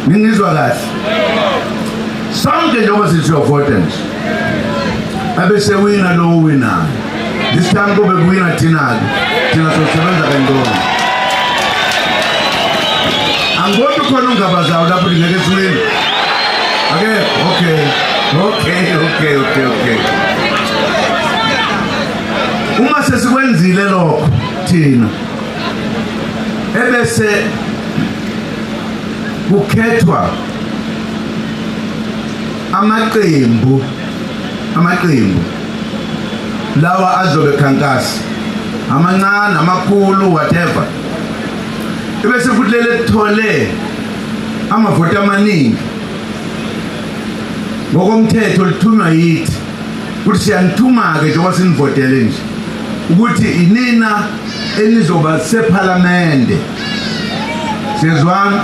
Ningizwa kahle? Sonke njengoba sithi siyovota nje, abese wina lo winayo. This time kube kuwina thina-ke, thina sosebenza kangcono. Angiboni ukhona ungabazayo lapho ngeke siwine. Okay, okay, okay, okay, okay, okay. Uma sesikwenzile lokho thina, ebese kukhethwa amaqembu, amaqembu lawa azobe khankasa, amancane, amakhulu, whatever, ebese futhi lele thole amavoti amaningi ngokomthetho lithunywa yithi ukuthi siyanithuma-ke njengoba sinivotele nje ukuthi inina enizoba sephalamende. Siyezwana?